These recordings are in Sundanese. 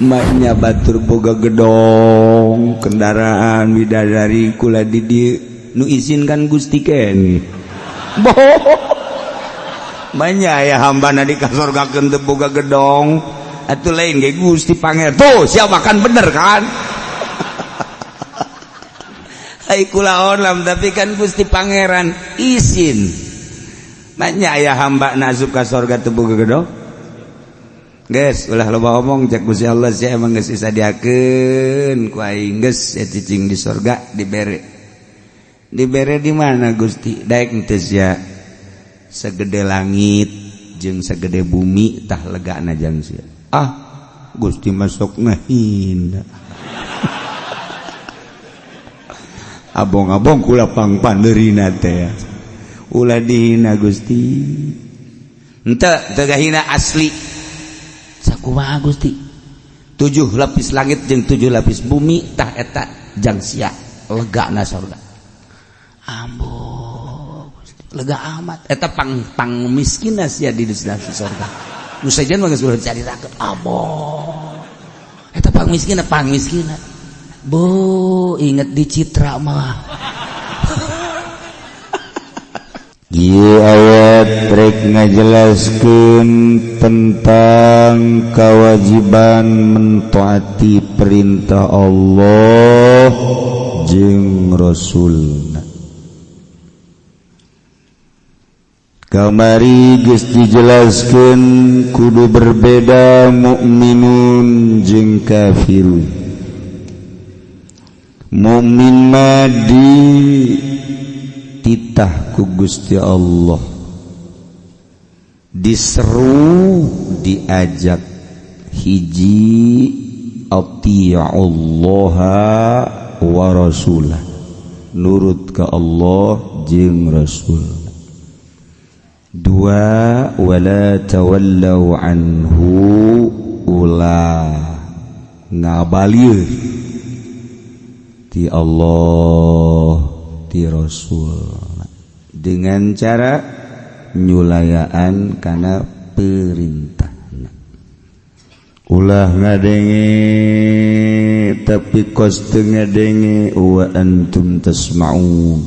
Maknya batur boga gedong, kendaraan, bidadari, kula di dieu nu izinkan Gusti keneh. Boh. Banyak ya hamba na di kasorgakeun teu boga gedong. Atuh lain ge Gusti Panger. Tuh, siapa kan bener kan? Hai kula olam, tapi kan Gusti Pangeran izin. Banyak ya hamba na asup ka sorga teu boga gedong. Geus, ulah loba omong, cek Gusti Allah, sia emang geus disadiakeun ku aing, geus ya cicing di sorga dibere. Dibere di mana, Gusti? Daek henteu sia segede langit jeung segede bumi tah legana jang sia. Ah, Gusti masuk ngahina. Abong-abong kula pangpandeurina teh. Ulah dihina, Gusti. Henteu, teu gahina asli. Sakumaha, Gusti? Tujuh lapis langit jeung tujuh lapis bumi tah eta jang sia legana sorga. Ambo, Gusti, lega amat. Eta pang pang miskinna sia di sorga. Nu sejen mah geus ulah dicaritakeun. Ambo. Eta pang miskinna, pang miskinna. Bo, inget di Citra mah. Ieu ayat rek ngajelaskeun tentang kewajiban mentaati perintah Allah jeung Rasulna. Kamari geus dijelaskeun kudu berbeda mukminun jeung kafirun. Mukmin mah dititah ku Gusti Allah, diseru, diajak hiji, atiullaha wa rasulah, nurut ke Allah jeung Rasul. Dua, wala tawallaw anhu, ulah ngabalir ti Allah ti Rasul dengan cara nyulayaan kana perintah. Ulah ngadenge tapi kos teu ngadenge, wa antum tasma'un.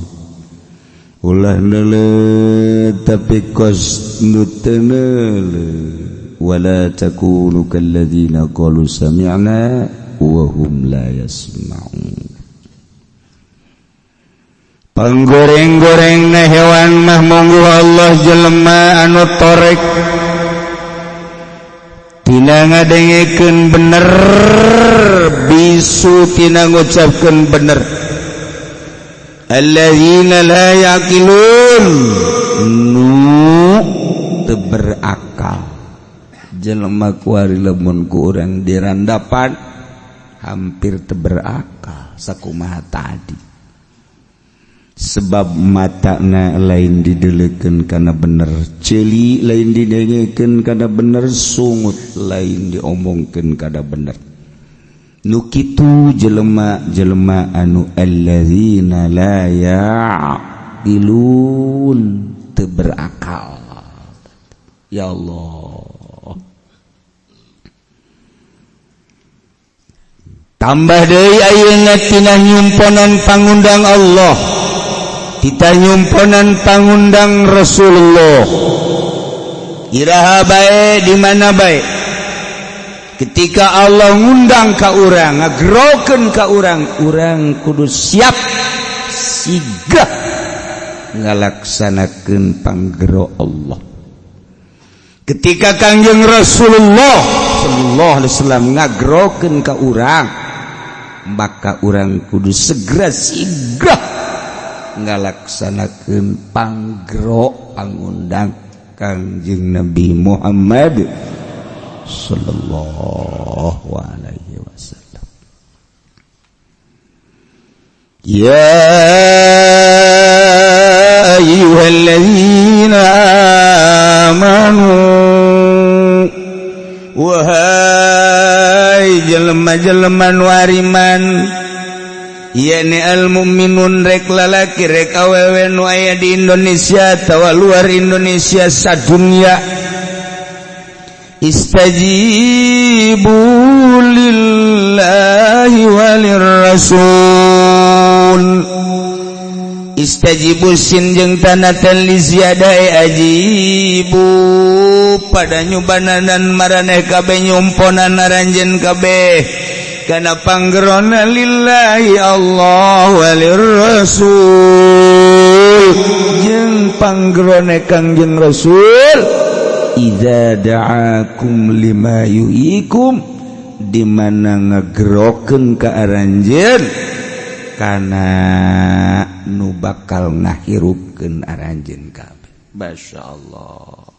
Ulah neuleuh tapi kos nu teu neuleuh, wala takunu kalladzina qalu sami'na wa hum la yasma'un. Panggoreng-goreng na hewan mah monggo Allah, jelema anu torek tina ngadengekeun bener, bisu tina ngucapkeun bener, alladzina la yaqilun, nu teu berakal. Jelema kuari lamun ku urang dirandapan hampir teu berakal sakumaha tadi, sebab matana lain didelekeun kana bener, ceuli lain didengekeun kana bener, sungut lain diomongkeun kana bener. Nu kitu jelema-jelema anu alladzina la ya'qilun, teu berakal. Ya Allah, tambah deui ayeuna tina nyumponan pangundang Allah, kita nyumponan pangundang Rasulullah. Iraha bae, di mana bae, ketika Allah ngundang ka urang, ngagerokeun ka urang, urang kudu siap sigah ngalaksanakeun panggero Allah. Ketika Kangjeng Rasulullah sallallahu alaihi wasallam ngagerokeun ka urang, maka urang kudu segera sigah ngalaksanakeun panggero pangundang Kangjeng Nabi Muhammad sallallahu alaihi wasallam. Ya ayyuhalladzina amanu, wahai jelema-jelema nu ariman, yakni al-mukminun, rek lalaki rek awewe nu aya di Indonesia atawa luar Indonesia, sadunya. Istajibu lillahi walirrasul. Istajibu sin jeung tanatan li ziyadai ajibu, pada nyubananan maraneh kabeh, nyumponan aranjeun kabeh kana panggerona lillahi Allah walirrasul jeung panggerone Kangjeng Rasul. Idza da'akum lima yuhyikum, di mana ngegerokeun ka aranjeun kana nu bakal ngahirupkeun aranjeun kabeh. Masya Allah,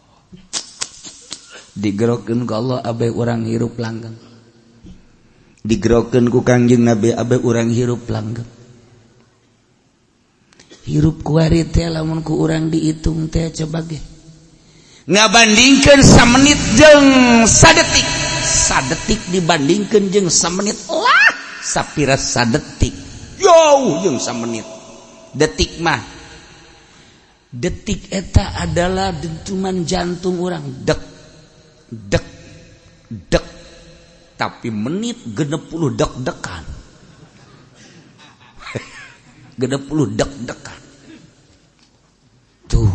digerokeun ku Allah abe urang hirup langgeng, digerokeun ku Kangjeng Nabi abe urang hirup langgeng. Hirup kuari teh lamun ku urang dihitung teh, coba ge ngabandingkeun samenit jeung sadetik, sadetik dibandingkeun jeung samenit lah, sapira sadetik jauh jeung samenit. Detik mah, detik eta adalah dentuman jantung orang, dek dek dek, tapi menit 60 dek-dekan, 60 dek-dekan tuh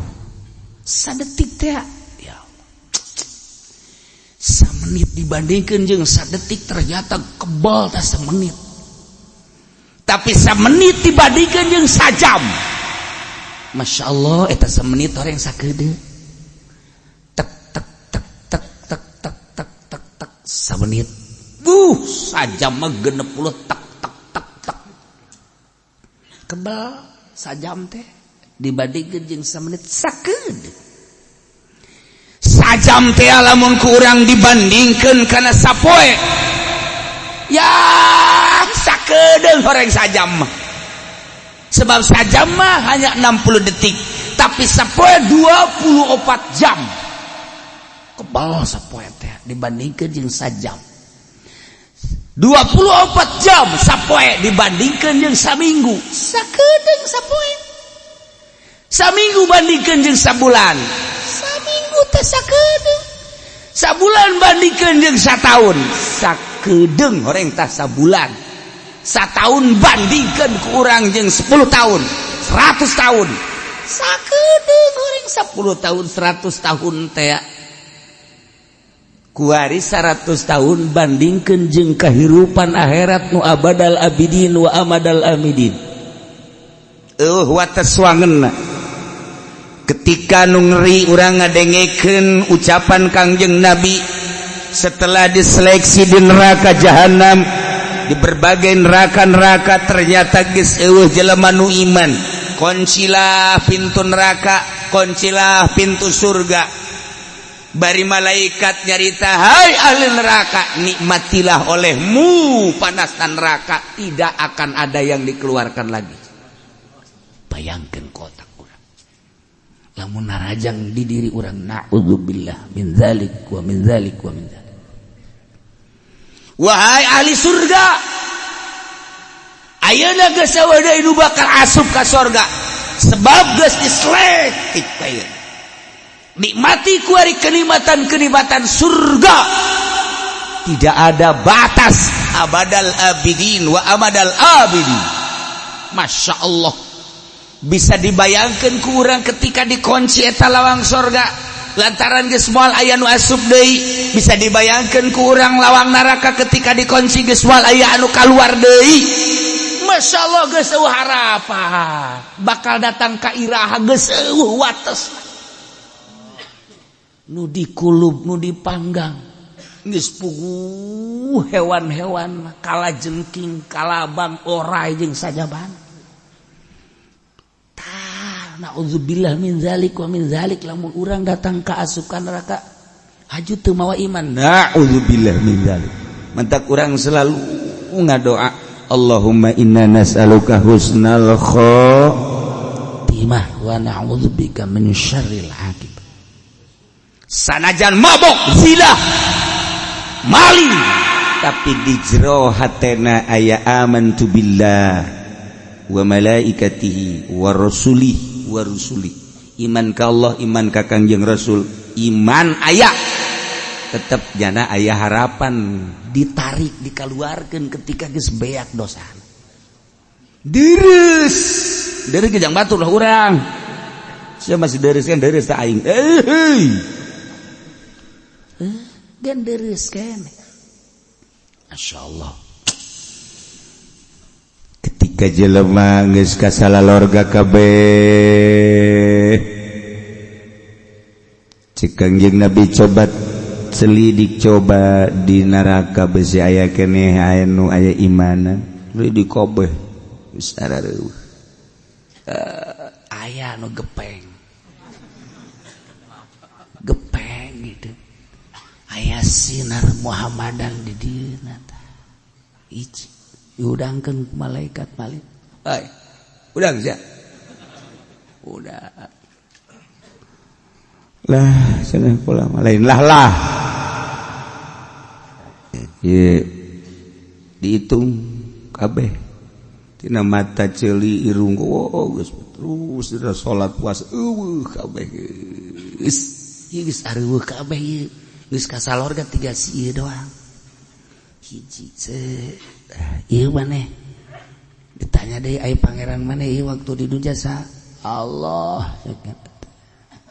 sadetik teh. Ya Allah, samenit dibandingkan jeung sadetik ternyata kebal tah semenit, tapi semenit dibandingkan jeung sajam, Masya Allah, eta semenit orang sakedeung tek tek tek tek tek tek tek tek tek semenit. Sajam mah 60 tek tek tek tek. Kebal sajam teh dibandingkan jeung semenit, sakedeung. Sajam teh lamun ku urang dibandingkan kana sapoe ya sakedeung horeng sajam mah, sebab sajam mah hanya 60 detik, tapi sapoe 24 jam. Kebal sapoe teh dibandingkan jeung sajam. 24 jam sapoe dibandingkan jeung saminggu, sakedeung sapoe. Saminggu bandingkan jeung sabulan, saminggu teh sakedeung. Sabulan bandingkan jeung satahun, sakedeung horeng tah sabulan. Satahun bandingkan ku urang jeung 10 tahun, 100 tahun, sakedeung horeng 10 tahun, 100 tahun teh. Kuari 100 tahun bandingkan jeung kehidupan akhirat nu abadal abidin wa amadal amidin. Wates wangenna. Ketika nu ngeri urang ngadengekeun ucapan Kangjeng Nabi setelah diseleksi di neraka jahanam, di berbagai neraka-neraka, ternyata geus euweuh jelema nu iman. Kuncilah pintu neraka, kuncilah pintu surga. Bari malaikat nyarita, "Hai ahli neraka, nikmatilah olehmu panas neraka, tidak akan ada yang dikeluarkan lagi." Bayangkan kotak urang lamun narajang di diri urang. Na'udzubillah min zalik wa min zalik wa min zalik. Wahai ahli surga, ayeuna geus euweuh deui nu bakal asup ka surga, sebab geus diseletik. Ayeuna nikmati kuari kenikmatan-kenikmatan surga, tidak ada batas, abadal abidin wa amadal abidin. Masya Allah, bisa dibayangkan ku urang ketika dikunci eta lawang surga lantaran geus moal aya nu asup deui. Bisa dibayangkan ku urang lawang neraka ketika dikunci geus moal aya anu kaluar deui. Masya Allah, geus euweuh harapan bakal datang ka iraha, geus euweuh wates. Nu dikulub, nu dipanggang geus puguh hewan-hewan, kala jengking, kalabang, orai jeung sajabana. Tah, naudzubillah min zalik wa min zalik. Lamun urang datang ka asukan neraka haju teu mawa iman, naudzubillah min zalik. Mantak urang selalu ngadoa, Allahumma inna nas'aluka husnal khotimah wa na'udzubika min syarril akibah. Sanajan mabok, zina, maling, tapi di jero hatena aya amantu billah wa malaikatihi wa rasulih wa rusuli, iman ka Allah, iman ka Kangjeng Rasul, iman aya. Tetep jana aya harapan ditarik dikeluarkan ketika geus beak dosa. Deres. Deres kejang batur lah urang. Sia masih deres kan deres tak aing. Eh. Gan deres kan. Masya Allah. Ketika jelema geus kasalalorga kabeh, cek Kangjeng Nabi, coba selidik, coba di neraka besi aya keneh aya nu aya imana. Lidik kabeh geus arareueuh. Aya nu gepeng. Gepeng gitu. Aya sinar Muhammadan di dieu tah. Hiji diudangkeun ku malaikat malik. Ai, udang sia. Udah. Lah, cenah kula mah lain lah lah. Ieu dihitung kabeh. Tina mata, ceuli, irung, oh geus terus dina salat, puasa eueuh kabeh geus. Ieu geus areueuh kabeh ieu. Geus kasalorga tiga si ieu doang. Hiji se ieu maneh ditanya deui, ai pangeran maneh ieu waktu di dunya sa Allah,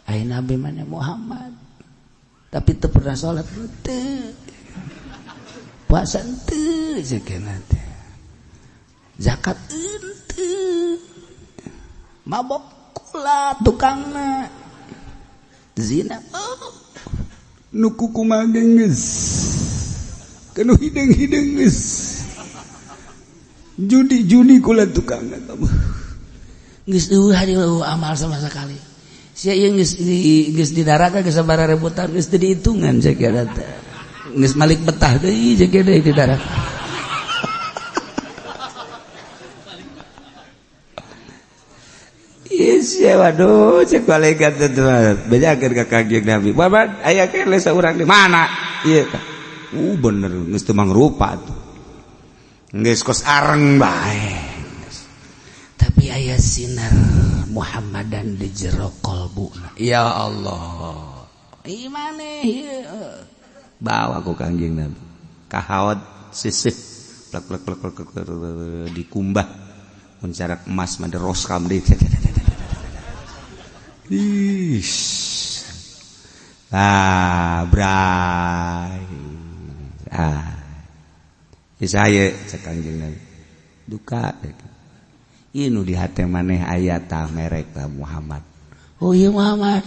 ai nabi maneh Muhammad, tapi teu pernah salat teu, puasa teu, ceukna teh, zakat henteu, mabok kula tukangna, zina oh. Nu kukumaha geus kanu hideung-hideung geus, judi-judi kula tukangna, geus eueuh hari eueuh amal sama sekali. Sia ieu geus di neraka geus sabaraha ribu tahun geus teu dihitungan cek teh. Geus malik betah deui cek deui di neraka. Iya, waduh, cek malaikat teh bejakeun ka Kangjeng Nabi. Bapak aya keneh saurang di mana? Ieu tah. Bener geus teu mangrupa tuh. Geus kos areng bae. Tapi aya sinar Muhammadan di jero kolbuna. Ya Allah. Imane ieu. Bawa ku Kangjeng Nabi. Ka haud sisih plek plek plek plek plek dikumbah. Mun carak emas mah diroskam deui. Ih. Ah, bray. Ah. Saya cek Kangjeng Nabi. Duka. Ieu nu di hate maneh aya tah merek tah Muhammad. Oh iya Muhammad.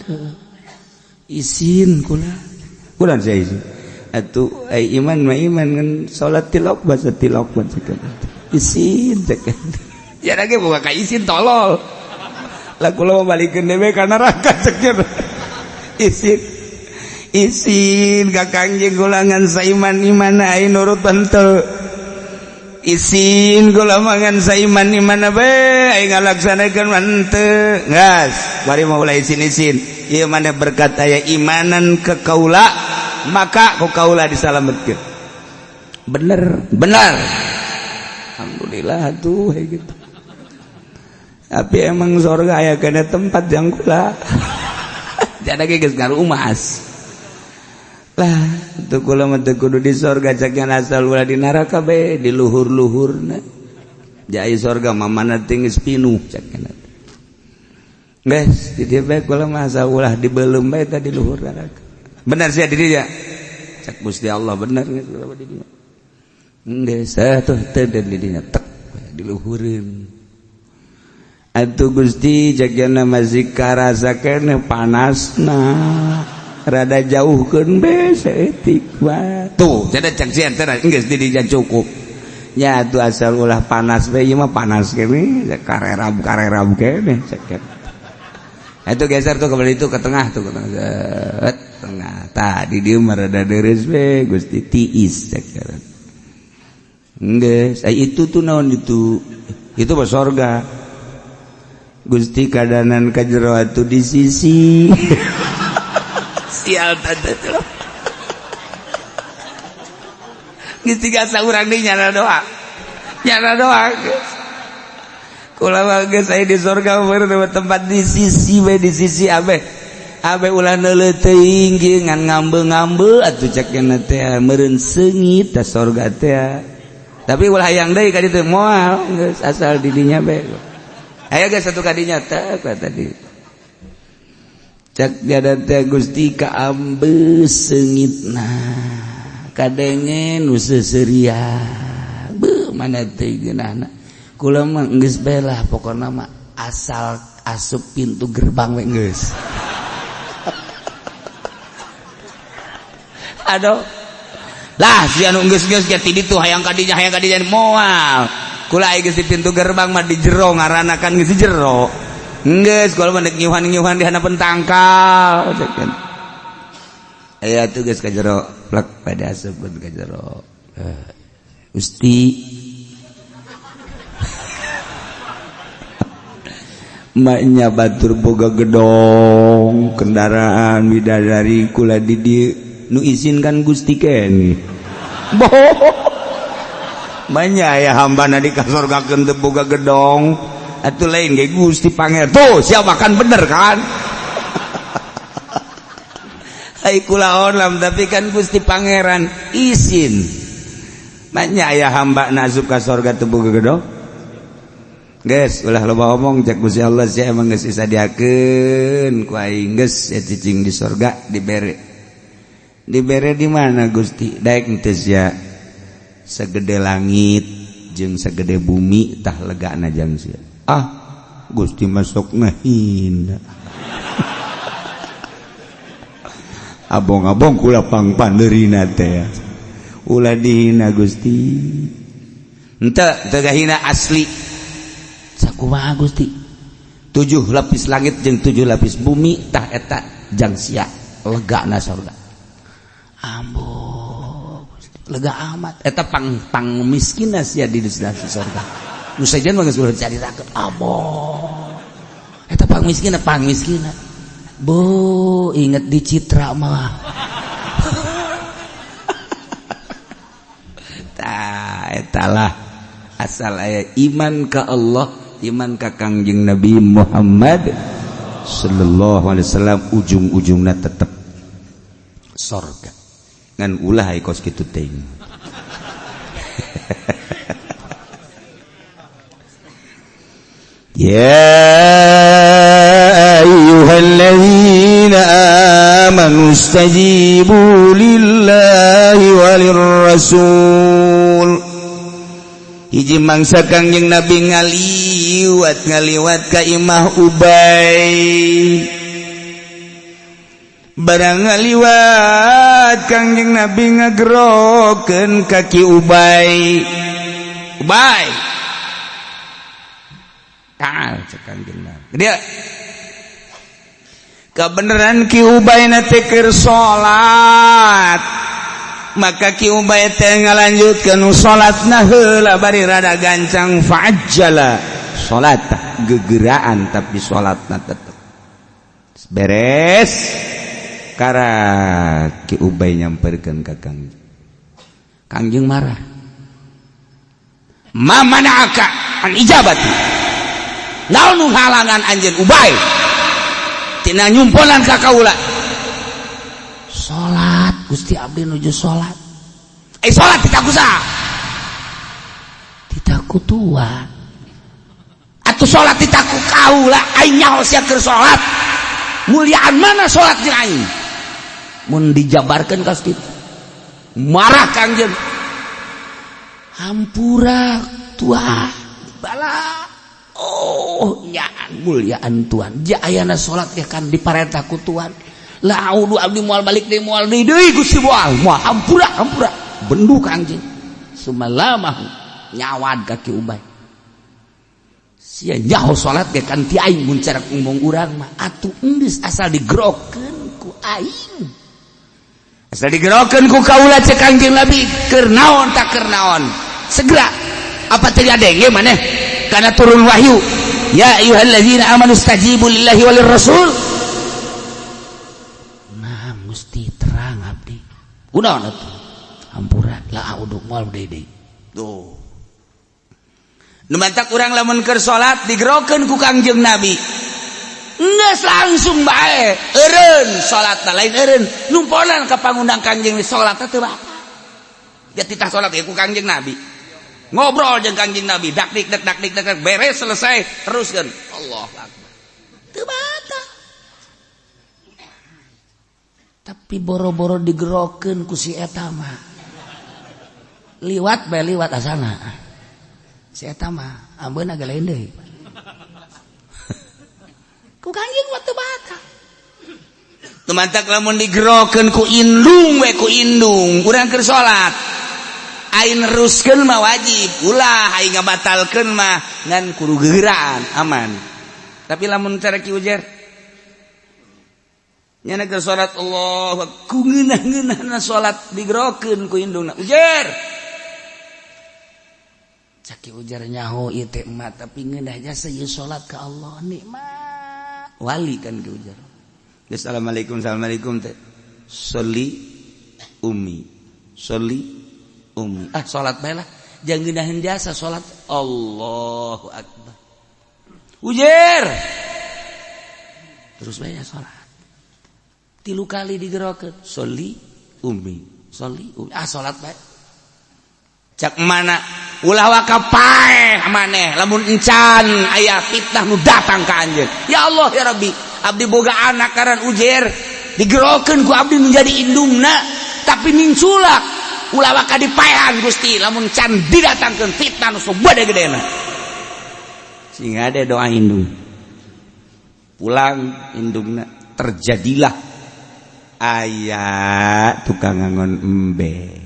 Isin kula. Kula saya izin. Atuh ai iman mah iman kan salat tilok bahasa tilok mah cek. Isin cek. Ya lagi buka ka isin tolol. Lah kula mau balikeun dewe ka neraka cek. Isin. Isin ka Kangjeng kula ngan saiman-iman ai nurut henteu. Isin kula mah ngan saiman-iman bae ai ngalaksanakeun mah henteu. Gas, bari mau ulah isin-isin. Ieu maneh berkat aya imanan ke kaula, maka ku kaula disalametkeun. Bener, benar. Alhamdulillah tuh kayak gitu. Tapi emang surga aya kana tempat yang kula. Jadi geus ngarumas. Lah, teu kula mah teu kudu di sorga cek asal ulah di neraka bae di luhur-luhurna. Jai sorga mah mana tinggi pinuh cek. Geus, di dieu bae kula mah asal ulah dibeuleum bae tadi luhur neraka. Bener sih di dieu. Cek Gusti Allah bener geus kula di dieu. Geus tuh teu di dinya tek diluhureun. Atuh Gusti jagana masih karasa keneh panasna. Rada jauhkeun be saeutik mah. Tuh, jadi cek sieun teh geus di dinya cukup. Nya atuh asal ulah panas bae ieu mah panas keneh, karerab-karerab keneh cek. Itu geser tuh kembali itu ke tengah tuh, ke tengah. Set, tengah. Tah di dieu mah rada deres we Gusti tiis cek. Geus, ai itu tuh naon itu? Itu mah sorga. Gusti kadanan ka jero atuh di sisi. Sial tante tuh. Geus tiga saurang deui nyana doa. Nyana doa. Kula mah geus aya di sorga baru tempat di sisi we di sisi abeh. Abe ulah neuleuh teuing ngan ngambe-ngambe atuh cek teh meureun seungit ta sorga teh. Tapi ulah hayang deui ka ditu moal geus asal di dinya bae. Aya geus satu kadinya teh tadi. Cek dia teh Gusti kaambe seungitna. Kadenge nu seuseurian. Beuh mana teh geunahna. Kula mah geus bae lah pokona mah asal asup pintu gerbang we geus. Aduh. Lah si anu geus-geus ge ti ditu hayang ka dinya hayang ka dinya moal. Kula geus di pintu gerbang mah di jero ngaranna kan geus di jero. Geus kula mah deuk nyiuhan-nyiuhan di handapeun tangkal. Aya tuh geus ka jero plek pada asupkeun ka jero. Gusti maknya batur boga gedong kendaraan bidadari kula di dieu nu izinkan Gusti kene. Banyak ya hamba na di kasorgakeun teu boga gedong atuh lain ge Gusti Panger tuh siapa kan bener kan. Ai kula onlam tapi kan Gusti Pangeran izin. Banyak ya hamba na asup ka sorga teu boga gedong. Geus ulah loba omong cek Gusti Allah sia emang geus disadiakeun ku aing geus cicing di sorga dibere. Dibere di mana Gusti? Daek henteu sia segede langit jeung segede bumi tah legana jang sia. Ah, Gusti masuk ngahina. Abong-abong kula pangpandeurina teh. Ulah dihina Gusti. Henteu teu gahina asli. Sakumaha Gusti? 7 lapis langit jeung 7 lapis bumi tah eta jang sia legana sorga. Ambo lega amat eta pang pang miskin sia di sorga. Nu sejen mah geus ulah dicaritakeun. Ambo eta pang miskin pang miskin. Bu inget di Citra mah. Tah eta lah asal aya iman ka Allah, iman ka Kangjeng Nabi Muhammad sallallahu alaihi wasallam ujung-ujungna tetep sorga. Ngan ulah ai kos kitu teuing. Ya ayyuhalladzina amanu istajibu lillahi walirrasul. Hiji mangsa Kangjeng Nabi ngaliwat ngaliwat ka imah Ubay. Barang ngaliwat Kangjeng Nabi ngagerokeun kaki Ubay. Ubay. Ta'al cek Kangjeng Nabi. Dia kebenaran Ki Ubay na teh keur salat. Maka Ki Ubay teh ngalanjutkeun salatna heula bari rada gancang fa'ajjala salat gegeraan tapi salatna tetep beres. Kara Ki Ubay nyamperkeun ka Kangjeng. Kangjeng marah. Ma mana'aka an ijabati. Naon nu halangan anjeun Ubay tina nyumponan ka kaula? Salat Gusti abdi nuju salat. Salat titaku saha? Titaku tua. Atuh salat titaku kaula aing nyaho sia keur salat. Muliaan mana salat jeung aing? Mun dijabarkeun ka kitu. Marah Kangjeng. Hampura tua bala. Oh, nyaan muliaan tuan. Ja ayana salat ge kan diparentah ku tuan. La audu abdi moal balik deui moal deui deui Gusti moal. Moal hampura hampura. Bendu Kangjeng. Sumalamahu nyawad ka Ki Ubay. Sia nyaho salat ge kan ti aing mun cara ngomong urang mah atuh geus asal digerokeun ku aing. Asal digerokeun ku kaula cek Kangjeng Nabi keur naon tak keur naon. Segera apa teu adenge maneh karena turun wahyu ya ayyuhallazina amanu stajibu lillahi walir rasul. Nah mesti terang abdi kunaon atuh hampura la audu moal deui deui tuh nu mantak urang lamun keur salat digerokeun ku Kangjeng Nabi Geus langsung bae eureun salat lain eureun numponan ka pangundang Kangjeng salat teh batal. Dia titah salat ku Kangjeng Nabi. Ngobrol jeung Kangjeng Nabi dak dik dak dak dik dak beres selesai teruskeun. Allahu akbar. Teu batal. Tapi boro-boro digerokeun ku si eta mah. Liwat bae liwat asana. Si eta mah ambeuna ge lain deui. Ku Kangjeng mah teu batal. Teu mantak lamun digerokeun ku indung we ku indung, urang keur salat. Aing neruskeun mah wajib, ulah aing ngabatalkeun mah ngan kudu gegeraan, aman. Tapi lamun cara Ki Ujer nyana keur salat Allah ku ngeunah-ngeunahna salat digerokeun ku indungna. Ujer. Cak Ki Ujer nyaho ieu teh emak tapi ngeunah jasa ieu salat ka Allah nikmat. Wali kan Ki Ujer. Assalamualaikum assalamualaikum teh. Soli umi. Soli umi. Ah salat bae lah. Jangan ngeunaheun jasa salat. Allahu akbar. Ujer. Terus bae salat. 3 kali digerokeun. Soli umi. Soli umi. Ah salat bae. Cak mana ulah waka paeh maneh lamun encan aya fitnah nu datang ka anjeun. Ya Allah ya Rabbi, abdi boga anak karan Ujer digerokeun ku abdi menjadi indungna tapi ninculak ulah waka dipaehan Gusti lamun can didatangkeun fitnah nu sok gede-gedena. Sehingga ada doa indung. Pulang indungna terjadilah aya tukang ngangon embe.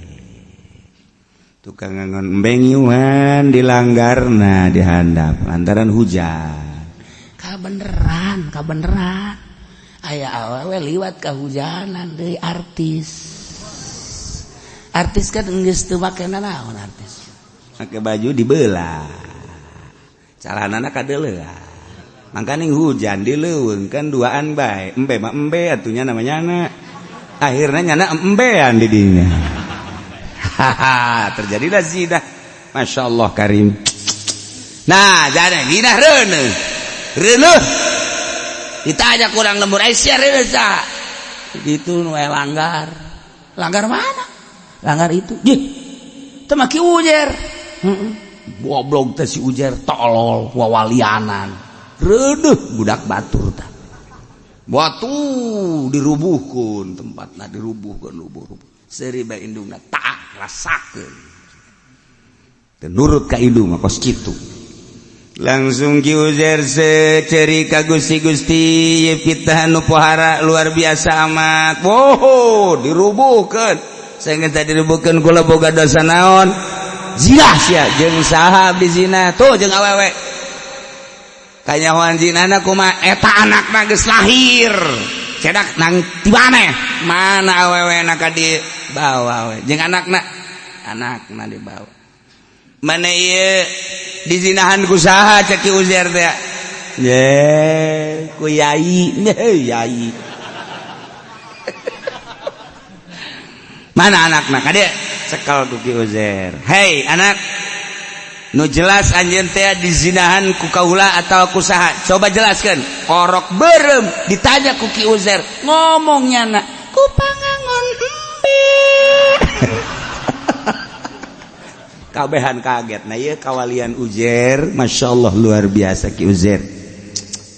Tukang ngangon embe ngiuhan dilanggarna dihandap lantaran hujan. Kabeneran, kabeneran. Aya awewe liwat kahujanan deui artis. Artis kan geus teu make nanaon artis. Make baju dibelah. Calanana kadeuleuan. Mangkaning hujan di leuweung kan duaan bae. Embe mah embe atunya namanya anak. Akhirnya nyana embean di dinya. Haha, terjadilah zina. Masya Allah karim. Nah, jadi zina reuneuh. Reuneuh. Ditanya kurang lembur, eh sia reuneuh saha? Itu nu langgar. Langgar mana? Langgar itu. Jih. Teu mah Ki Ujer. Heeh. Goblok teh si Ujer tolol wawalianan. Reuneuh budak batur tah. Batu dirubuhkeun tempatna dirubuhkeun rubuh-rubuh. Seuri bae indungna tak rasakeun. Teu nurut ka indung mah kos kitu. Langsung Ki Uzer seceri ka Gusti Gusti ye fitnah nu pohara luar biasa amat. Wow, dirubuhkeun. Sehingga tadi dirubuhkeun kula boga dosa naon? Zina sia jeung saha abdi zina? Tuh jeung awewe. Kanyahoan zinana kumaha eta anakna geus lahir. Cedak nang ti maneh? Mana awewe na ka dibawa we jeung anakna? Anakna dibawa. Mana ieu dizinahan ku saha cek Ki Uzer teh? Ye, ku yai, yai. Mana anakna? Kade cekal ku Ki Uzer. Hei anak, nu jelas anjeun teh dizinahan ku kaula atau ku saha? Coba jelaskan. Orok berem ditanya ku Ki Uzer, ngomongnya na ku pangangon embe. Kabehan kaget. Nah ieu kawalian Uzer, Masya Allah luar biasa Ki Uzer.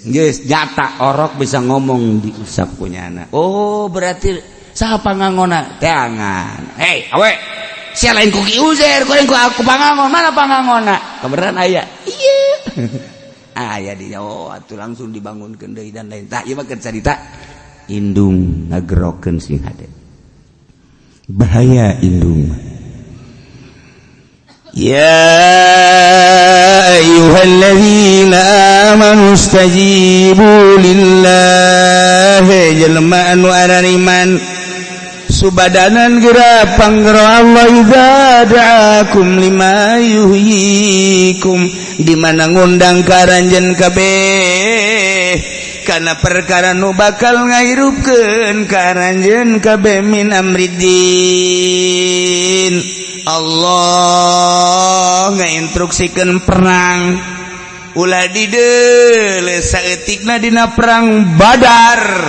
Geus nyata orok bisa ngomong diusap ku nyana. Oh berarti saha pangangona? Teangan. Hei awe, sia lain ku Ki Uzer, ku lain ku aku pangangon. Mana pangangona? Kebeneran aya. Iya. Aya di oh atuh langsung dibangunkeun deui dan lain. Tah ieu mah keur carita indung ngagerokeun sing hade. Bahaya indung. Ya ayyuhalladzina amanu istajibu lillahi jelema anu arariman subadanan geura panggero Allah idza da'akum lima yuhyikum di mana ngundang ka aranjeun kabeh kana perkara nu bakal ngahirupkeun ka aranjeun kabeh min amridin. Allah ngainstruksikeun perang Ulah dideuleu saeutikna dina perang Badar.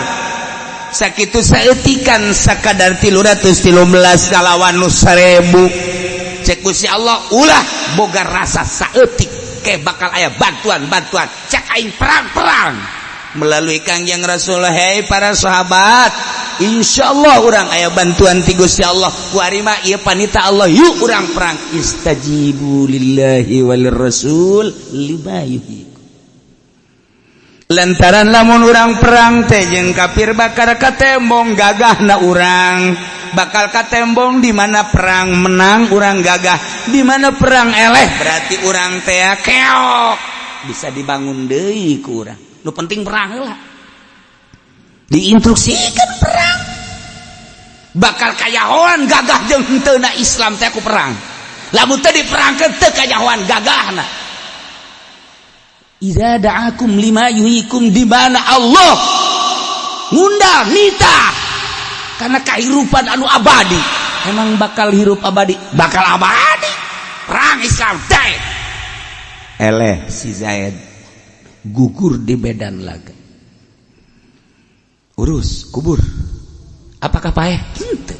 Sakitu saeutikan, sakadar 313 kalawan nu 1000. Cek Gusti Allah, ulah boga rasa saeutik ke bakal aya bantuan-bantuan. Cek aing, perang-perang melalui Kangjeng Rasulullah, "Hei para sahabat, Insya Allah urang aya bantuan ti Gusti Allah. Kuari mah ieu panita Allah, yuk urang perang." Istajibu lillahi walir rasul lima yuhyikum. Lantaran lamun urang perang teh jeung kafir bakal katembong gagahna urang, bakal katembong. Di mana perang menang, urang gagah. Di mana perang eleh, berarti urang teh keok, bisa dibangun deui ku urang. Nu penting perang lah. Diinstruksikan perang, bakal kayahoan gagah jeung henteu na Islam teh ku perang. Lamun teu diperangkeun, teu kayahoan gagahna. Idza da'akum lima yuhyikum, di mana Allah ngundang nita karena kehidupan anu abadi. Emang bakal hirup abadi, bakal abadi perang Islam teh. Eleh, si Zaid gugur di medan laga. Urus kubur, apakah paeh? Henteu.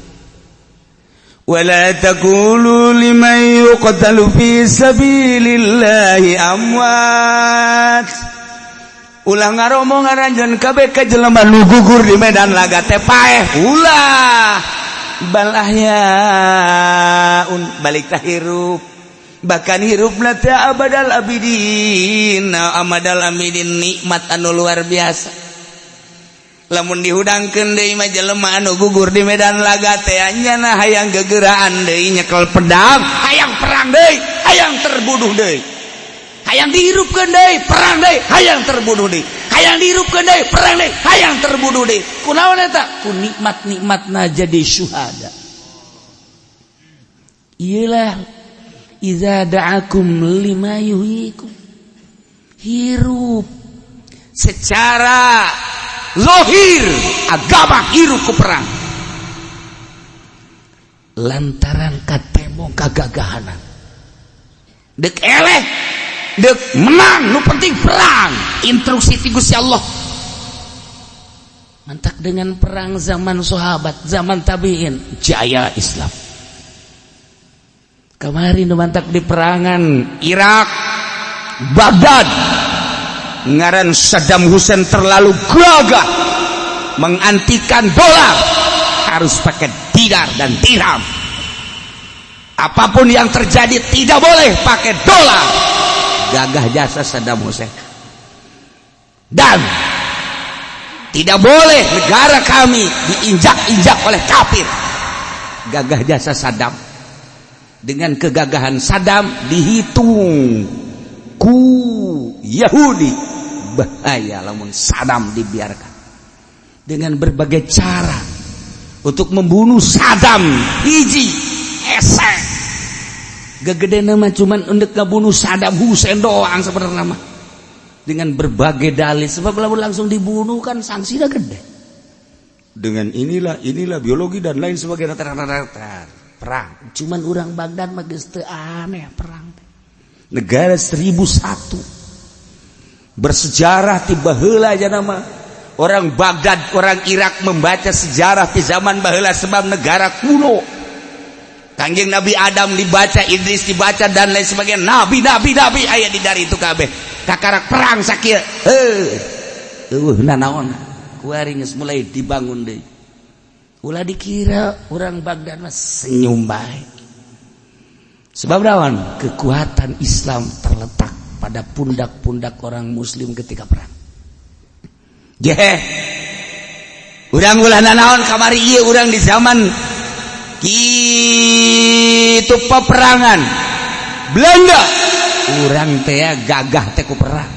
ولا تقولوا لمن يقتل في سبيل الله أموات. Ulah ngaromong aranjeun kabeh ka jelema nu gugur di medan laga teh paeh, ulah. Bal ahyaun, balik tah hirup, bahkan hirupna teh abadal abidin, amadal abidin, nikmat anu luar biasa. Lamun dihudangkeun deui mah, jelema anu gugur di medan laga teh nyana hayang gegeraan deui nyekel pedang, hayang perang deui, hayang terbunuh deui, hayang dihirupkeun deui, perang deui, hayang terbunuh deui, hayang dihirupkeun deui, perang deui, hayang terbunuh deui. Kunaon eta? Ku nikmat-nikmatna jadi syuhada. Iyalah, iza da'akum lima yuhyikum, hirup secara lohir agama, hirup ku perang lantaran katemo kagagahanan. Dek eleh, dek menang, nu penting perang. Instruksi ti Gusti Allah. Mantak dengan perang zaman sahabat, zaman tabiin, jaya Islam. Kemarin mantak di perangan Irak, Baghdad, ngaran Saddam Hussein terlalu gagah mengantikan dolar, harus pakai dinar dan dirham. Apapun yang terjadi, tidak boleh pakai dolar. Gagah jasa Saddam Hussein. Dan tidak boleh negara kami diinjak-injak oleh kafir. Gagah jasa Saddam. Dengan kegagahan Saddam dihitung ku Yahudi, bahaya lamun Saddam dibiarkan. Dengan berbagai cara untuk membunuh Saddam. Hiji ese gegede nama cuman untuk ngebunuh Saddam Hussein doang sebenarnya mah, dengan berbagai dalih. Sebab lamun langsung dibunuh kan sanksinya gede. Dengan inilah inilah biologi dan lain sebagainya, perang. Cuman orang Baghdad mah geus teu aneh perang. Negara 1001 bersejarah, tiba heula aja nama orang Baghdad, orang Irak membaca sejarah di zaman baheula, sebab negara kuno. Kangjeng Nabi Adam dibaca, Idris dibaca, dan lain sebagainya. Nabi, nabi, nabi aya di dari itu kabeh. Kakarak perang sakieu. Heuh. Eueuh nanaon. Kuari geus mulai dibangun deui. Ulah dikira orang Baghdad mah senyum bae. Sebab naon? Kekuatan Islam terletak pada pundak-pundak orang muslim ketika perang. Jeh. Urang ulah nanaon kamari ieu, urang di zaman kitu peperangan Belanda, urang teh gagah teh ku perang.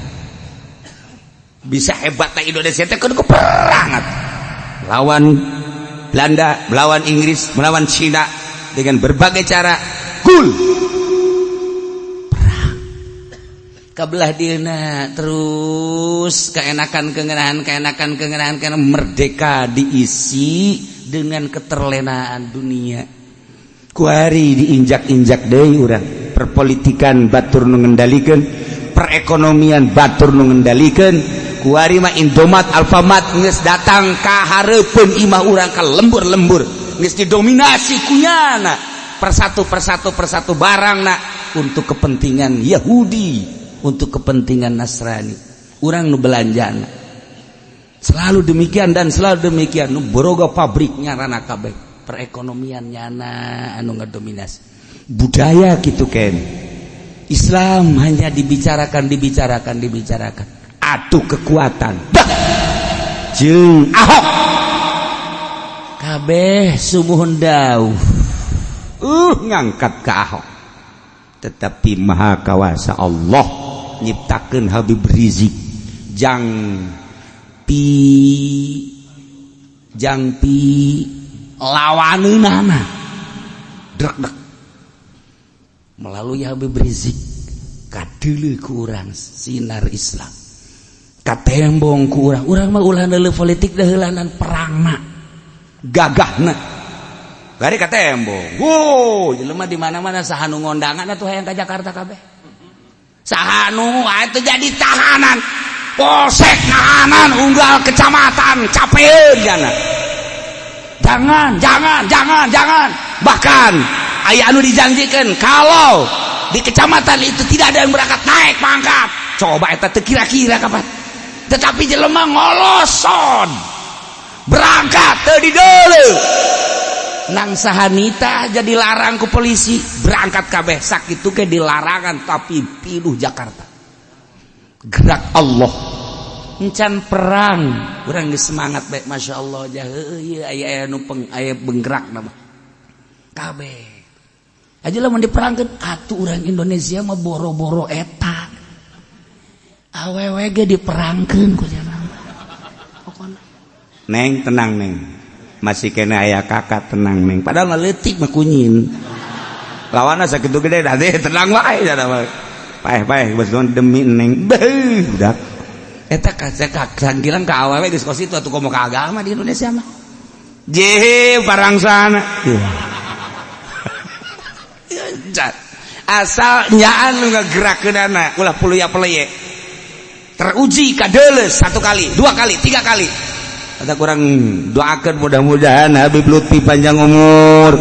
Bisa hebat teh Indonesia teh ku perang lawan Belanda, melawan Inggris, melawan Cina dengan berbagai cara. Kul perang kabelah dina, terus keenakan, kengenahan, keenakan, kengenahan, karena merdeka diisi dengan keterlenaan dunia. Kuari diinjak-injak deui urang, perpolitikan batur nu ngendalikeun. Perekonomian batur nu ngendalikeun. Kuari mah Indomaret, Alfamart geus datang ka hareupeun imah urang, ka lembur-lembur geus didominasi kunyana persatu persatu persatu barangna untuk kepentingan Yahudi, untuk kepentingan Nasrani. Urang nu belanjana selalu demikian dan selalu demikian. Nu boroga pabriknya rana kabeh, perekonomian nyana anu ngadominasi. Budaya gitu ken Islam hanya dibicarakan, dibicarakan, dibicarakan. Atuh kekuatan. Dah. Jeung Ahok kabeh sumuhun dauh ngangkat ke Ahok, tetapi maha kawasa Allah nyiptakeun Habib Rizik jang pi jang pi lawaneunana drek dek. Melalui Habib Rizik kadeuleu ku urang sinar Islam, katembong ku urang. Urang mah ulah neuleuh politik deheulanan perangna gagahna bari katembong. Wow, jelema di mana-mana saha nu ngondangan atuh hayang ka Jakarta kabeh. Saha nu atuh jadi tahanan, polsek nahanan unggal kecamatan capeun jana. Jangan, jangan, jangan, jangan. Bahkan aya anu dijanjikan kalau di kecamatan itu tidak ada yang berangkat, naik pangkat. Coba eta teu kira-kira kapan. Tetapi jelema ngoloson berangkat teu dideuleu. Nang sahanita jadi larang ku polisi berangkat kabeh, sakitu ke dilarangan tapi piluh Jakarta. Gerak Allah encan perang urang geus semangat bae, Masya Allah jah heueuh ieu aya anu peng aya benggerak nama kabeh aja lamun diperangkeun atuh. Urang Indonesia mah boro-boro eta, awewe ge diperangkeun ku cenah pokona. Neng, tenang, Neng, masih kena aya kakak, tenang, Neng. Padahal mah leutik mah kunyin lawanna sakitu gede dah. Tenang wae cenah mah, paeh paeh geus demi Neng. Beuh, budak. Eta ka sangkilang ka awewe geus kos itu atuh, komo ka agama di Indonesia mah. Jehe parangsana. Asal nyaan nu ngagerakeunana ulah puluya peleye. Teruji kadeuleu satu kali, dua kali, tiga kali. Kata kurang doakan mudah-mudahan Habib Lutfi panjang umur,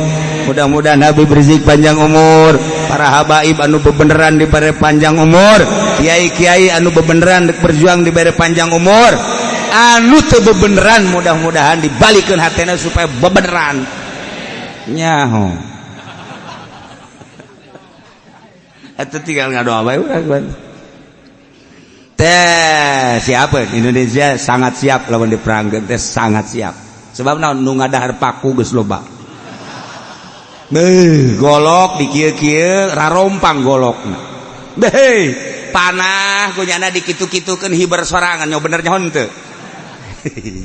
mudah-mudahan Habib Rizik panjang umur, para habaib anu bebeneran diberi panjang umur, kiai-kiai anu bebeneran berjuang diberi panjang umur, anu teu bebeneran mudah-mudahan dibalikeun hatena supaya bebeneran nyaho. Eta tinggal ngadoa bae urang Teh siapa Indonesia sangat siap lawan diperangkeun teh, sangat siap. Sebab naon? Nu ngadahar paku geus loba. Beuh, golok di kieu-kieu rarompang golokna. Beuh, panah kunyana dikitu-kitukeun hiber sorangan nya, bener nya henteu.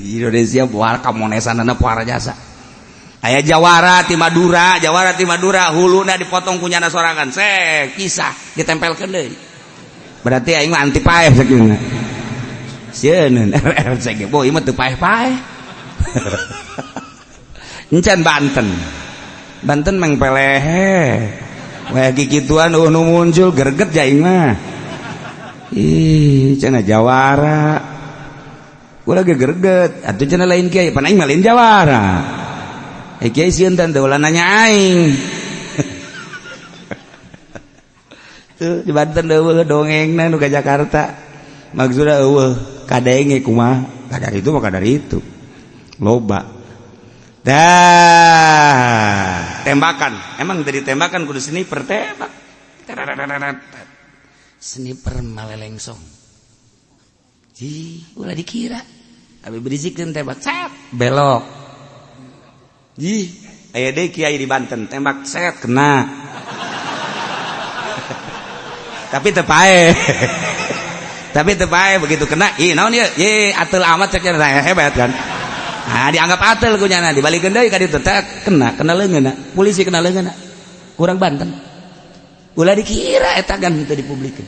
Indonesia buar kamonesanana puara jasa. Aya jawara ti Madura, jawara ti Madura huluna dipotong kunyana sorangan. Sek kisah ditempelkeun deui. Berarti aing mah anti paeh sakieu. Sieun RRC ge, boy mah teu paeh-paeh. Encan Banten. Banten meng pelehe. Wah, kikituan nu muncul greget aing mah. Ih, cenah jawara. Ulah ge greget, atuh cenah lain kiai, pan aing mah lain jawara. Eh, kiai sieun teh ulah nanya aing. Tuh di Banten eueuh dongengna nu ka Jakarta. Maksudna eueuh kadenge kumaha? Kadar itu mah kadar itu. Loba. Dah, tembakan. Emang dari tembakan kudu sniper tembak. Sniper malelengsong. Ji, ulah dikira. Abi Rizik tembak, set, belok. Ji, aya deui kiai di Banten tembak, set, kena. Tapi teu paeh. Tapi teu paeh begitu kena, ih naon ieu? Ye, atel amat cek hebat kan. Nah, dianggap atel ku nyana, dibalikeun deui ka ditu, tek kena, kena leungeunna. Polisi kena leungeunna. Kurang Banten. Ulah dikira eta gan teu dipublikeun.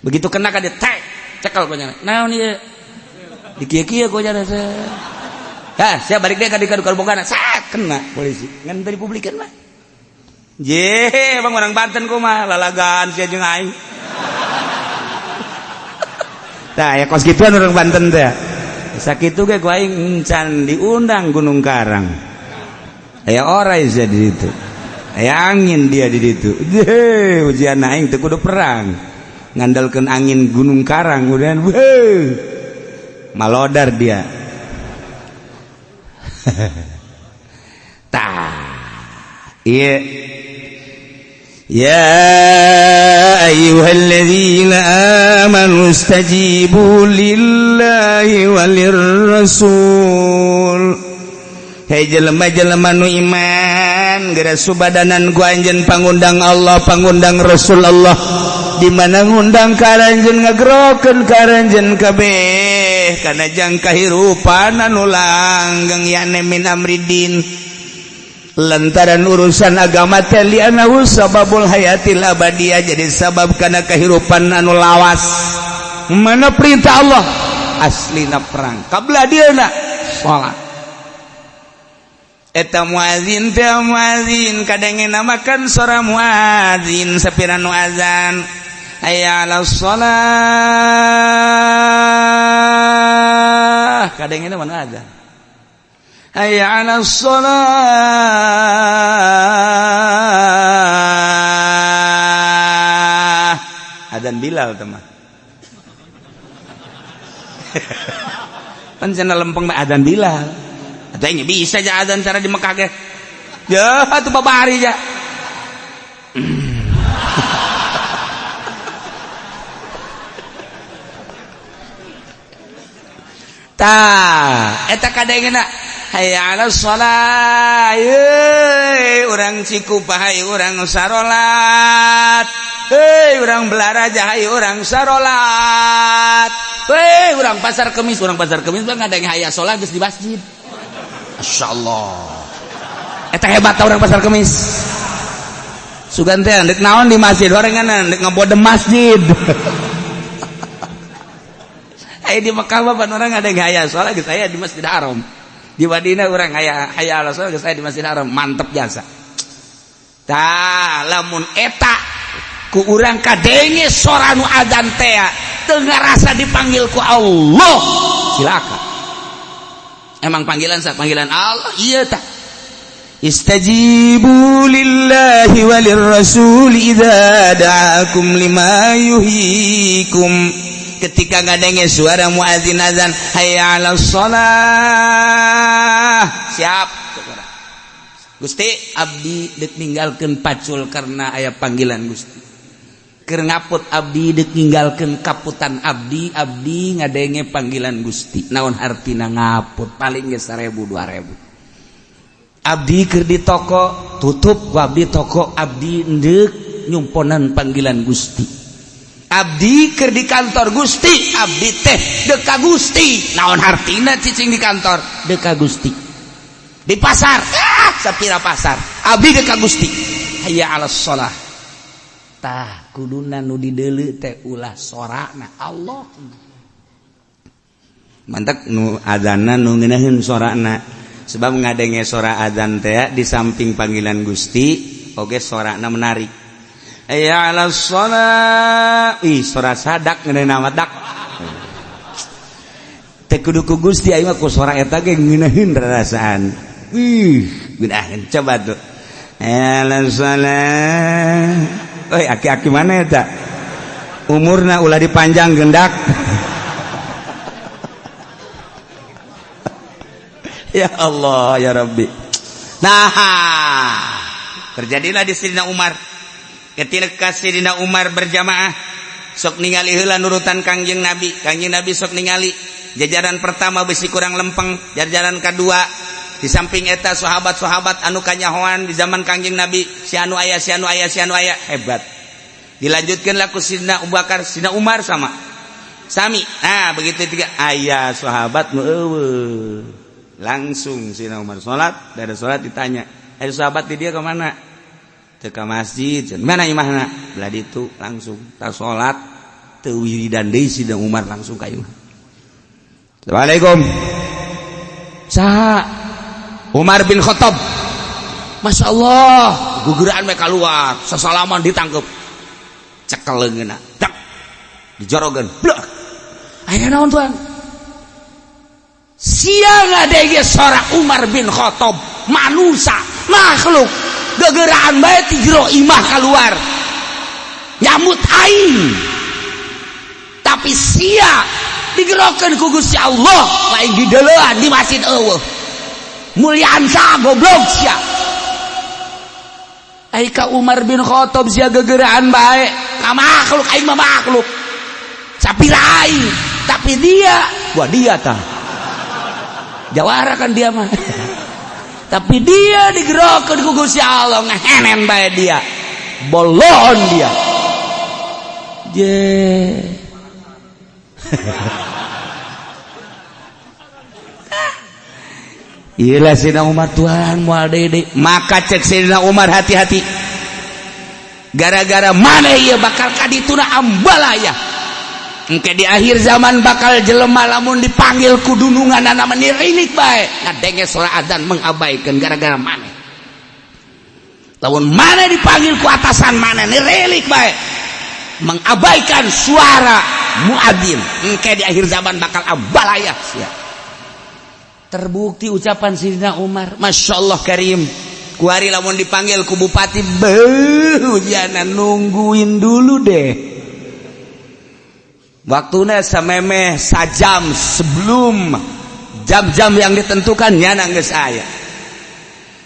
Begitu kena ka dieu tek, cekel ku nyana. Naon ieu? Dikieu-kieu ku nyana. Hah, siap balik deui ka dieu ka bogana, set kena polisi. Ngan teu dipublikeun mah. Je, bang orang Banten kumaha lalagan sia jeung aing. Tah ya kos gituan orang Banten teh. Sakitu ge ku aing can diundang Gunung Karang. Aya orai sia di ditu. Aya angin dia di ditu. Ujian aing teu kudu perang. Ngandalkeun angin Gunung Karang kemudian malodar dia. Tah. Iya. Ya ayyuhalladzina amanu istajibu lillahi walirrasul. Hei jelema-jelema nu iman, geura subadanan ku anjeun pangundang Allah, pangundang Rasul Allah. Di mana ngundang ka aranjeun ngagerokeun ka aranjeun kabeh kana jang kahirupan anu langgeng yakni min amridin. Lantaran urusan agama teh li'annahu sababul hayatil abadiyah, jadi sabab kana kehidupan anu lawas. Mana perintah Allah aslina perang kabla dieuna salat. Eta muazin teh muazin kadangena makan sora muazin sapira nu azan hayya 'alas shalah kadangena mana azan hayya 'alas shalah adzan Bilal teman. Pan cenah lempeng mah adzan Bilal. Atuh nya bisa aja adzan cara di Mekah ge. Ya atuh babari ja. Tah eta kadangena hayya 'alas shalah ye urang Cikupa hayu urang sarolat, hei urang Belaraja hayu urang sarolat, hei urang Pasar Kemis, urang Pasar Kemis mah ngadeng hayya salat geus di masjid. Masyaallah eta hebat urang Pasar Kemis. Sugan teh deuk naon di masjid horenganan deuk ngabodem masjid. Aya di Mekah mah pan urang ngadeng hayya salat geus aya di Masjid Haram. Di Madinah urang hayya hayya ala salat geus aya di Masjid Haram, mantep jasa. Tah lamun eta ku urang kadenge sora nu adzan teh teu ngarasa dipanggil ku Allah, cilaka. Emang panggilan sa panggilan Allah ieu tah. Istajibu lillahi walirrasul idza da'akum lima yuhyikum. Ketika ngadenge suara muazin azan hayya 'alas shalah, siap Gusti abdi deuk ninggalkeun pacul karena aya panggilan Gusti. Keur ngaput abdi deuk ninggalkeun kaputan abdi, abdi ngadenge panggilan Gusti. Naon hartina ngaput paling ge 1000 2000. Abdi keur di toko tutup ku abdi toko abdi deuk nyumponan panggilan Gusti. Abdi keur di kantor Gusti, abdi teh deuk ka Gusti. Naon hartina cicing di kantor deuk ka Gusti. Di pasar, ah sapira pasar, abdi deuk ka Gusti. Hayya 'alas shalah. Tah kuduna nu dideuleu teh ulah sorana Allah. Mantak nu adzanna nu ngeunaheun sorana. Sebab ngadenge sora adzan teh di samping panggilan Gusti oge sorana menarik. Hayya 'alas shalah. Ih sora sadak ngeunah mah dak. Teh kudu ku Gusti aing mah ku sora eta ge ngeunaheun rarasaan. Ih, ngeunaheun coba tuh. Hayya 'alas shalah. Oi aki-aki mana eta? Umurna ulah dipanjang gendak. Ya Allah ya Rabbi. Nah, terjadilah di Sidina Umar. Ketika Sidina Umar berjamaah sok ningali heula nurutan Kangjeng Nabi. Kangjeng Nabi sok ningali jajaran pertama besi kurang lempeng, jajaran kedua di samping eta sahabat-sahabat anu kanyahoan di zaman Kangjeng Nabi, si anu aya, si anu aya, si anu aya, hebat. Dilanjutkan laku Sidina Abu Bakar, Sidina Umar sama sami. Nah, begitu tiga aya sahabat nu eueuh. Langsung Sidina Umar salat, dari salat ditanya, "Ada sahabat di dia ke mana?" Teu ka masjid. Mana imahna? Belah ditu langsung tas salat teu wiridan deui Sidina Umar langsung ka imah. Assalamualaikum. Saha? Umar bin Khattab. Masya Allah, guguran mereka keluar, sesalaman ditangkep, cekel leungeunna, dak, dijorogeun, blak. Aya naon, Tuan? Sia ngadenge sora Umar bin Khattab, manusia makhluk gegeraan bae ti jero imah keluar nyambut aing, tapi sia digerokeun ku Gusti Allah lain dideleuan di masjid. Eueuh muliaan sa goblok sia. Ai ka Umar bin Khattab sia gegeraan bae ka makhluk, aing mah makhluk sapira aing, tapi dia, wah, dia tah jawara kan dia mah, tapi dia digerokeun ku Gusti Allah ngehenen bae dia, bolon dia je. Iyalah Sayyidina Umar, Tuhan, moal deui. Maka cek Sayyidina Umar, hati-hati, gara-gara mana ieu bakal kadituna ambalaya. Engke di akhir zaman bakal jelema lamun dipanggil ku dunungan anak menirik bae, ngadenge suara adzan mengabaikan gara-gara mana. Lamun mana dipanggil ku atasan mana, nirelik bae, mengabaikan suara muadzin, engke di akhir zaman bakal ambalaya sia. Terbukti ucapan Sidina Umar, Masya Allah Karim. Kuari lamun dipanggil ku bupati, beuh, jangan nungguin dulu deh. Waktunya samemeh sajam sebelum jam-jam yang ditentukan, nyana geus aya.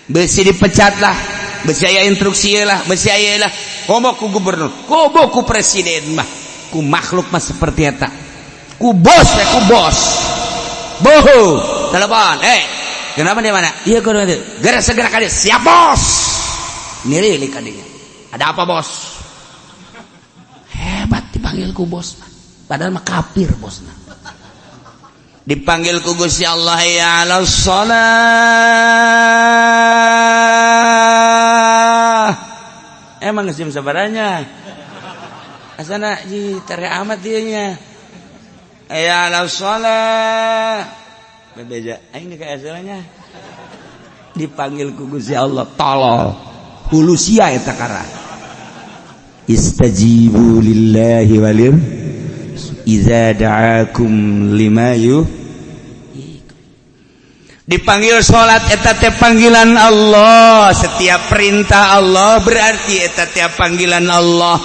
Besi dipecat lah, besi aya instruksi lah, besi aya lah. Komo ku gubernur, komo ku presiden mah, ku makhluk mah seperti eta. Ku bos ya, ku bos. Boho, telepon, eh, kenapa di mana? Iya, kudu itu. Segera segera kali, siap bos. Nirilik kadinya. Ada apa, bos? Hebat dipanggil ku bos mah. Padahal mah kafir bosna. Dipanggil ku Gusti Allah, ya ala shalah. Emang geus jam sabaranya? Asana ji tere amat dieu. Ya ala shalah. Bebeja aing kayak asalnya. Dipanggil ku Gusti Allah, tolol. Hulu sia eta kara. Istajibu lillahi walir iza da'akum lima yu. Dipanggil salat eta teh panggilan Allah. Setiap perintah Allah berarti eta teh panggilan Allah.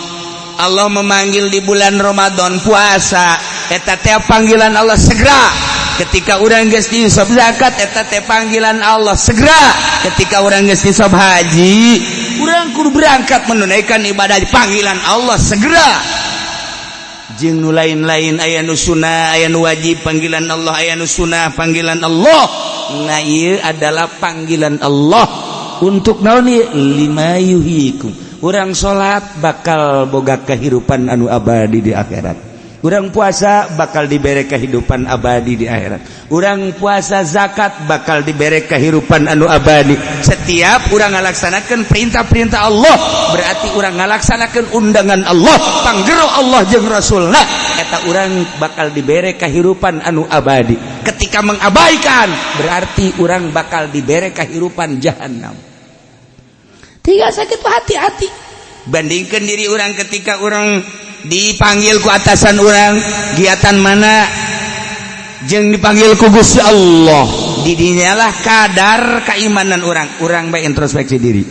Allah memanggil di bulan Ramadan puasa, eta teh panggilan Allah, segera. Ketika urang geus nisab zakat, eta teh panggilan Allah, segera. Ketika urang geus nisab haji, urang kudu berangkat menunaikan ibadah, panggilan Allah, segera. Jeung nu lain-lain, aya nu sunnah, aya nu wajib panggilan Allah, aya nu sunnah panggilan Allah. Nah, ieu adalah panggilan Allah untuk naon ieu? Lima yuhyikum. Urang salat bakal boga kehidupan anu abadi di akhirat. Urang puasa bakal diberi kehidupan abadi di akhirat. Urang puasa, zakat, bakal diberi kehidupan anu abadi. Setiap urang ngalaksanakan perintah-perintah Allah berarti urang ngalaksanakan undangan Allah, panggero Allah jeung Rasulna, eta urang bakal diberi kehidupan anu abadi. Ketika mengabaikan berarti urang bakal diberi kehidupan jahanam. Tiga sakit, hati-hati. Bandingkan diri urang ketika urang dipanggil ku atasan urang, giatan mana jeung dipanggil ku Gusti Allah. Didinyalah kadar keimanan urang. Urang baik introspeksi diri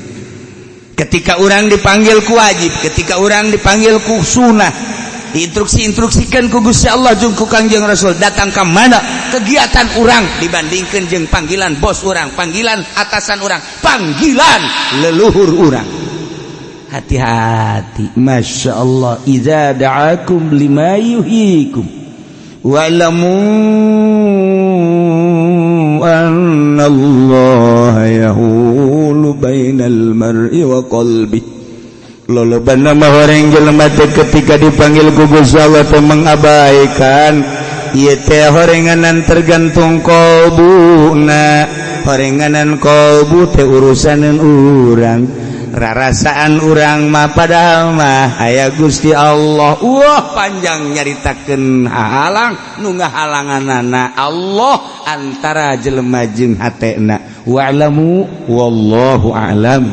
ketika urang dipanggil ku wajib, ketika urang dipanggil ku sunnah, diinstruksi-instruksikan ku Gusti Allah jeung ku Kangjeng Rasul, datang ke mana kegiatan urang dibandingkan jeung panggilan bos urang, panggilan atasan urang, panggilan leluhur urang. Hati-hati. Masya Allah. Iza da'akum lima yuhyikum wa'lamu anna Allah yahulu bainal mar'i wa qalbi. Loloban nama orang jelema teh ketika dipanggil ku Gusti Allah teh mengabaikan. Ieu teh horenganan tergantung kolbuna. Horenganan kolbu teh urusanan urang, rarasaan urang mah, padahal mah aya Gusti Allah. Wah, panjang nyaritakeun halang nu ngahalanganana Allah antara jelema jeung hatena. Wa'lamu wallahu a'lam.